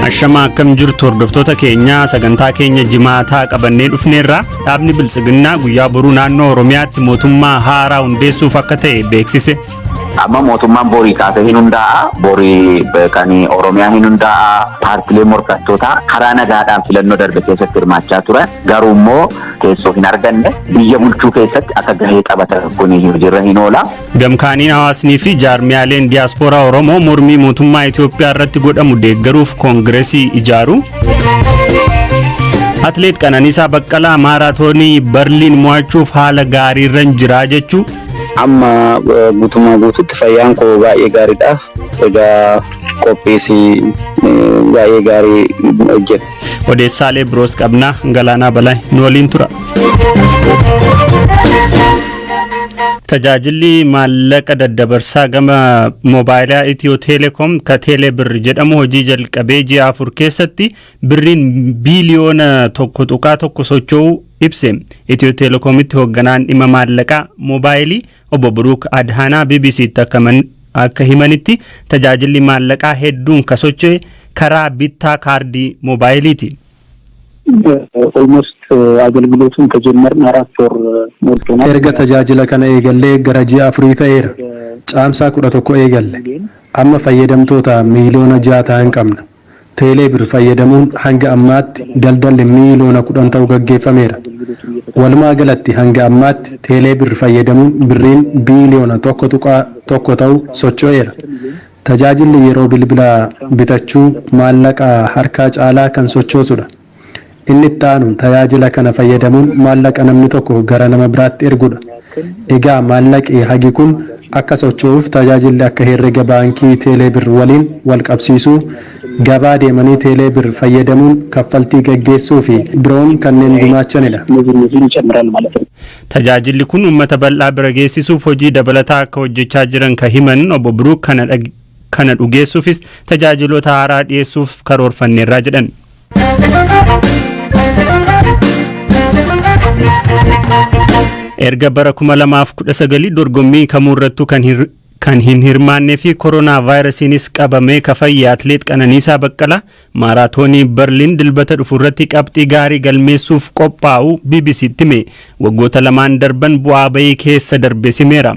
Ashama, akkam jirtu hordoftoota keenya? Sagantaa keenya Jimaataa qabannee dhufneerra. Dhaabni Biltsiginnaa guyyaa boruu naannoo Oromiyaatti mootummaa haaraa hundeessuuf akka ta'e beeksise. Amma mootummaan borii kaasee hin hundaa'a. Borii kan Oromiyaa hin hundaa'a. Paartileen morkattootaa karaa nagaadhaan filannoo darbe keessatti hirmaachaa turan. Garuu immoo teessoo hin arganne. Biyya bulchuu keessatti akka gahee taphatan kun hojiirra hin oola. Gamkaaniin hawaasnii fi jaarmiyaaleen diyaaspooraa Oromoo mormii mootummaa Itoophiyaa irratti godhamu deeggaruuf koongiresii ijaaru. Atleet Qananiisaa Baqqalaa maaraatoonii Barliin mo'achuuf haala gaariirra jira jechuu. Amma guutummaa guututti fayyaan koo baay'ee gaariidha. Egaa qophiis baay'ee gaarii hojjedha. Odeessaalee biroos qabnaa. Galaanaa Balaa nu waliin tura. Tajaajilli maallaqa daddabarsaa gama moobaayilaa Itiyoo Teelekoom ka Teelee Birr jedhamu hojii jalqabee ji'a 4 keessatti birriin biiliyoona 1.1 socho'uu ibse. Itiyoo Teelekoomitti hoogganaan dhimma maallaqaa moobaayilii obbo Buruuk Adhaanaa BBCtti akka himanitti, tajaajilli maallaqaa hedduun ka socho'e karaa bittaa kaardii moobaayiliiti. Almost አገልግሎቱን ከጀመርን 4 ወር ሞልቶናል። Erga tajaajila kana eegallee gara ji'a 4 ta'eera. Caamsaa 11 eegalle. Amma fayyadamtoota miiliyoona 6 ta'an qabna. Teelee Bir fayyadamuun hanga ammaatti daldalli miiliyoona 10 ta'u gaggeeffameera. Walumaa galatti hanga ammaatti Teelee Bir fayyadamuun birriin biiliyoona 1.1 ta'u socho'eera. Tajaajilli yeroo bilbila bitachuu maallaqa harkaa caalaa kan sochoosudha. Inni itti aanu tajaajila kana fayyadamuun maallaqa namni tokko gara nama biraatti ergudha. Egaa maallaqi hagi kun akka socho'uuf tajaajilli akka herrega baankii Teeleebir waliin wal qabsiisuu, gabaa deemanii Teeleebir fayyadamuun kaffaltii gaggeessuu fi biroon kanneen gumaachanidha. እነዚህ እነዚህን ይጨምራል ማለት ነው። Tajaajilli kun uummata bal'aa bira geessisuuf hojii dabalataa akka hojjechaa jiran ka himan obbo Biruuk, kana dhugeessuufis tajaajiloota haaraa dhiyeessuuf karoorfanneerraa jedhan. Erga bara 2019 dorgommii kamuurrattuu kan hin hirmaannee fi koronaa vaayirasiinis qabamee kafayye atleet Qananiisaa Baqqalaa maaraatoonii Berliin Dilbata dhufu irratti qabxii gaarii galmeessuuf qophaa'u BBCtti hime. Waggoota lamaan darban bu'aa bayii keessa darbe simeera.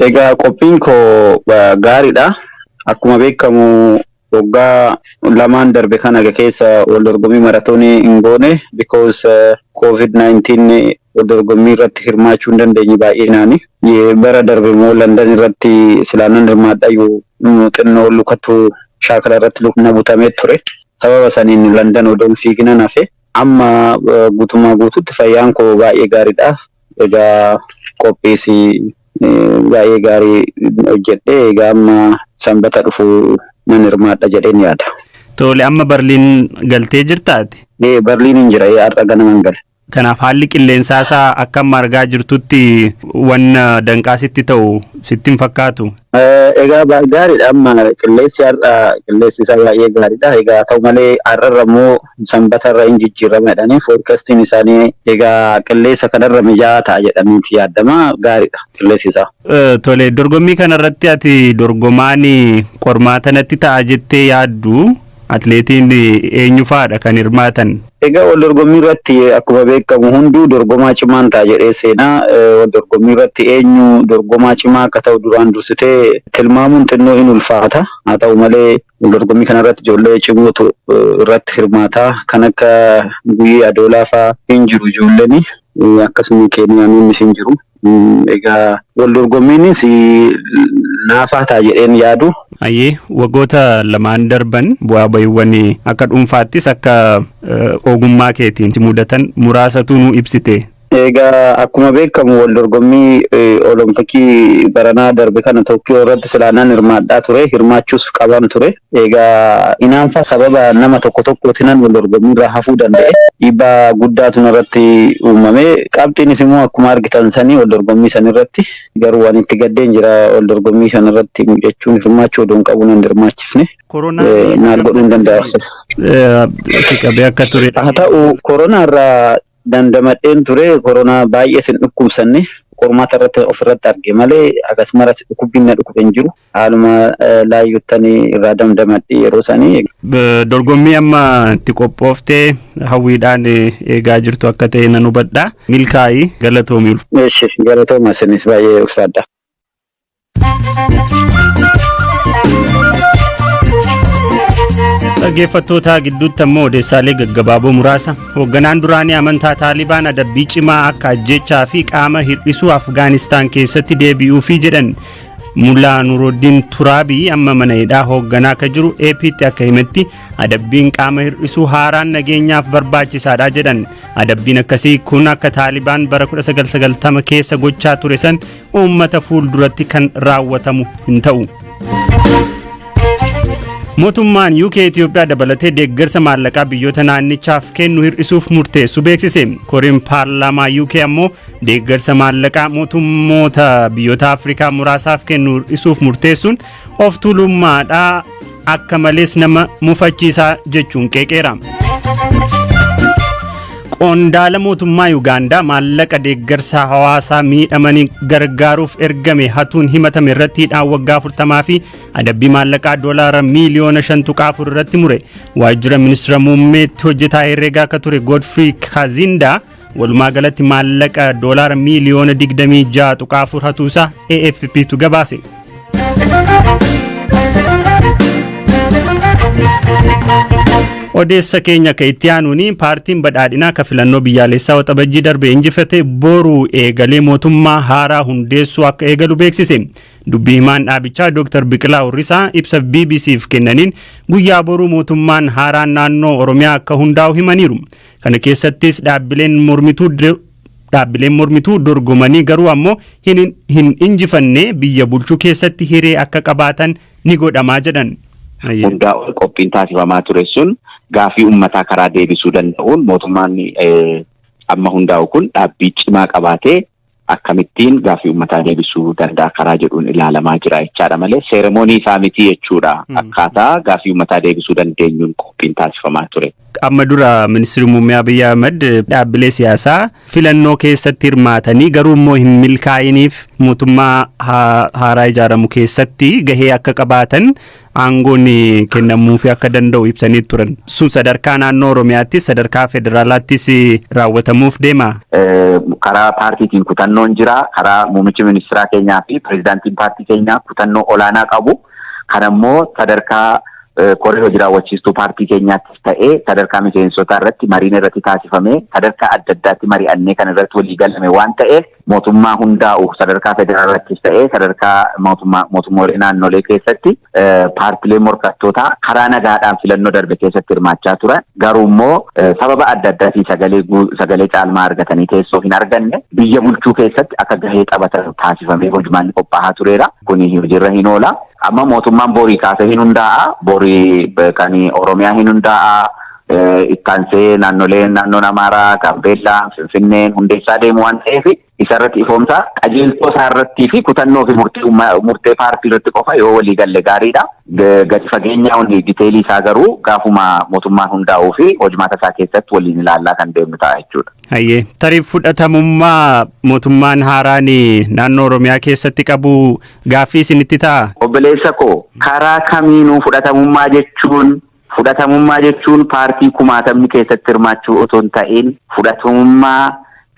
Egaa qophiin koo gaariidha. Akkuma beekamu waggaa lamaan darbe kana keessa wal dorgommii maratoonii hin goone, because COVID-19 wal dorgommii irratti hirmaachuu hin dandeenye baay'inaani. Bara darbe immoo London irratti silaanan hirmaadhayyuu xinnoo lukatu shaakala irratti na butamee ture. Sababa saniin London odoo hin fiiginan hafe. Amma guutummaa guututti fayyaan koo baay'ee gaariidha. Egaa qophiis baay'ee gaarii hojjedhe. Egaa amma Sanbata dhufu nan hirmaadha jedheen yaada. Tole, amma Berliin galtee jirtaati? Ee, Berliin hin jira, har'a ganaman gale. Kanaaf haalli qilleensaa isaa akka amma argaa jirtutti wanna danqaa sitti ta'u sitti hin fakkaatu? Egaa gaariidha, amma qilleensi har'a qilleensi isaa baay'ee gaariidha. Egaa ta'u malee har'arra immoo Sanbatarra hin jijjiirama jedhanii forecastiin isaanii. Egaa qilleensa kanarra mijaa'aa ta'a jedhamiiti yaadama, gaariidha qilleensi isaa. Tole, dorgommii kanarratti ati dorgomaan qormaata natti ta'a jettee yaaddu atleetiin eenyu fa'aadha kan hirmaatan? Egaa wal dorgommii irratti akkuma beekamu hunduu dorgomaa cimaan ta'a jedhee seenaa. Wal dorgommii irratti eenyu dorgomaa cimaa akka ta'u duraan dursitee tilmaamuun xinnoo hin ulfaata. Haa ta'u malee wal dorgommii kana irratti ijoollee cimootu irratti hirmaata. Kan akka Guyyee Adoolaa fa'aa hin jiru ijoolleen. Akkasuma Keeniyaanonnis hin jiru. Egaa wal dorgommiinis naafaa ta'a jedheen yaadu. Ayyee, waggoota lamaan darban bu'aa bahiiwwan akka dhuunfaattis akka ogummaa keetiin mudatan muraasatu nu ibsite. Egaa akkuma beekamu wal dorgommii Olompikii baranaa darbe kana Tookkiyoo irratti silaanaan hirmaadhaa ture, hirmaachuus qaban ture. Egaa inaanfa sababa nama tokko tokkootiinan wal dorgommii irraa hafuu danda'e. Dhiibbaa guddaatu irratti uumame. Qabxiinis immoo akkuma argitan sanii wal dorgommii san irratti garuu waan itti gaddeen jira, wal dorgommii san irratti jechuun hirmaachuu odoon qabu nan hirmaachifne. Maal godhuu hin danda'a? Si qabee akka ture. Haa ta'u, koronaa irraa dandamadheen ture, koronaa baay'ee sin dhukkubsanne. Qormaata irratti ofirratti arge malee akkasumas dhukkubbiin na dhukkube hin jiru. Haaluma laayyottanii irraa damdamadhe yeroo sanii. Dorgommii amma itti qophooftee hawwiidhaan eegaa jirtu akka ta'e nan hubadha. Milkaa'ii, galatoomii. Eeshi, galatooma, isinis baay'ee ulfaadha. Dhaggeeffattoota, gidduutti ammoo odeessaalee gaggabaaboo muraasa. Hoogganaan duraanii amantaa Taalibaan adabbii cimaa akka ajjechaa fi qaama hir'isuu Afgaanistaan keessatti deebi'uufi jedhan. Mullaa Nuruddin Turaabii amma mana hidhaa hoogganaa akka jiru AP'tti akka himetti, adabbiin qaama hir'isuu haaraan nageenyaaf barbaachisaadha jedhan. Adabbiin akkasii kun akka Taalibaan bara 1990 keessa gochaa ture san uummata fuulduratti kan raawwatamu hin ta'u. Mootummaan UK Itoophiyaa dabalatee deeggarsa maallaqaa biyyoota naannichaaf kennu hir'isuuf murteessu beeksise. Koreen paarlaamaa UK ammoo deeggarsa maallaqaa mootummoota biyyoota Afrikaa muraasaaf kennu hir'isuuf murteessuun of tuulummaadhaa, akka malees nama mufachiisaa jechuun qeeqeera. Qondaala mootummaa Yuugaandaa maallaqa deeggarsa hawaasaa miidhamanii gargaaruuf ergame hatuun himatame irratti hidhaan waggaa 40 fi adabbii maallaqaa doolaara miiliyoona 5.4 irratti mure. Waajjira ministeera muummeetti hojjetaa herreegaa akka ture Godfrey Kazindaa walumaa galatti maallaqa doolaara miiliyoona 26.4 hatuusaa AFPtu gabaase. Odeessa keenya ka itti aanuun, paartiin badhaadhinaa ka filannoo biyyaalessaa Waxabajjii darbe injifate boruu eegalee mootummaa haaraa hundeessuu akka eegalu beeksise. Dubbii himaan dhaabichaa Dr. Biqilaa Hurrisaa ibsa BBCf kennaniin guyyaa boruu mootummaan haaraan naannoo Oromiyaa akka hundaa'u himaniiru. Kana keessattis dhaabbileen mormituu dorgomanii garuu ammoo hin injifanne biyya bulchuu keessatti hiree akka qabaatan ni godhamaa jedhan. Hundaa ol qophiin taasifamaa ture sun gaafii uummataa karaa deebisuu danda'uun mootummaan amma hundaa'u kun dhaabbii cimaa qabaatee akkamittiin gaafii uummataa deebisuu danda'a karaa jedhuun ilaalamaa jira jechaadha malee seeremoonii isaa miti jechuudha. Akkaataa gaafii uummataa deebisuu dandeenyuun qophiin taasifamaa ture. Amma dura ministeerri muummee Abiyyi Ahmad dhaabbilee siyaasaa filannoo keessatti hirmaatanii garuu immoo hin milkaa'iniif mootummaa haaraa ijaaramu keessatti gahee akka qabaatan aangoon kennamuufii akka danda'u ibsanii turan. Sun sadarkaa naannoo Oromiyaattis sadarkaa federaalaattis raawwatamuuf deema. Karaa paartiitiin kutannoon jira. Karaa muummichi ministeeraa keenyaa fi pirezidaantiin paartii keenyaa kutannoo olaanaa qabu. Kanammoo sadarkaa koree hojii raawwachiistuu paartii keenyaattis ta'ee sadarkaa miseensotaa irratti mariin irratti taasifamee, sadarkaa adda addaatti mari'annee kan irratti walii galame waan ta'eef, mootummaa hundaa'u sadarkaa federaalaattis ta'ee sadarkaa mootummaa mootummoolee naannolee keessatti paartilee morkattootaa karaa nagaadhaan filannoo darbe keessatti hirmaachaa turan, garuu immoo sababa adda addaatiin sagalee caalmaa argatanii teessoo hin arganne biyya bulchuu keessatti akka gahee taphatan taasifamee hojmaanni qophaa'aa tureera. Kuni hojiirra hin oola. Amma mootummaan borii kaasee hin hundaa'a. Borii kan Oromiyaa hin hundaa'a. Ittaansee naannoleen, naannoon Amaaraa, Gaambeellaa, Finfinneen hundeessaa deemu waan ta'eef, isarratti ifoomsaa qajeeltoo isaa irrattii fi kutannoo fi murtee paartii irratti qofa yoo walii galle gaariidha. Gadi fageenyaa hundi detailii isaa garuu gaafuma mootummaan hundaa'uu fi hojmaata isaa keessatti waliin ilaallaa kan deemnu ta'a jechuudha. Hayyee, tarii fudhatamummaa mootummaan haaraan naannoo Oromiyaa keessatti qabu gaaffii isinitti ta'a? Obboleessa koo, karaa kamiinuu fudhatamummaa jechuun paartii kumaatamni keessatti hirmaachuu otoo hin ta'in fudhatamummaa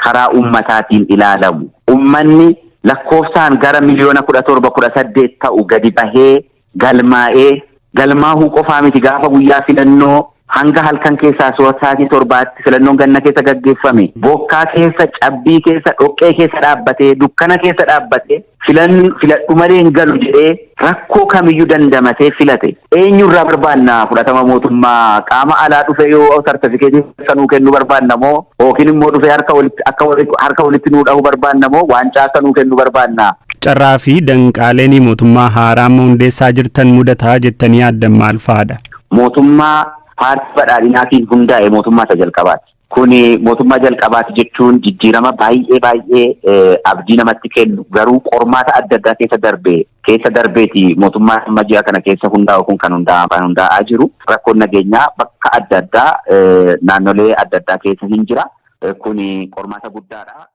karaa ummataatiin ilaalamu. Ummanni lakkoofsaan gara miliyoona 17, 18 ta'u gadi bahee galmaa'ee, galmaahuu qofaa miti, gaafa guyyaa filannoo hanga halkan keessaa sa'aatii 7tti filannoon ganna keessa gaggeeffame, bokkaa keessa, cabbii keessa, dhoqqee keessa dhaabbatee, dukkana keessa dhaabbatee, filadhu malee hin galu jedhee rakkoo kamiyyuu dandamatee filate. Eenyurraa barbaanna fudhatama mootummaa? Qaama alaa dhufe yoo sartifikeetii akka nuu kennu barbaanna moo, yookiin immoo dhufee harka walitti akka harka walitti nuu dhahu barbaanna moo, waancaa akka nuu kennu barbaanna? Carraa fi danqaaleen mootummaa haaraa amma hundeessaa jirtan mudataa jettanii yaaddan maal fa'aadha? Mootummaa paartii badhaadhinaatiin hundaa'e mootummaa isa jalqabaati. Kuni mootummaa jalqabaati jechuun jijjiirama baay'ee baay'ee abdii namatti kennu, garuu qormaata adda addaa keessa darbeeti mootummaa amma ji'a kana keessa hundaa'u kun kan hundaa'aa jiru. Rakkoon nageenyaa bakka adda addaa, naannolee adda addaa keessa hin jira. Kuni qormaata guddaadha.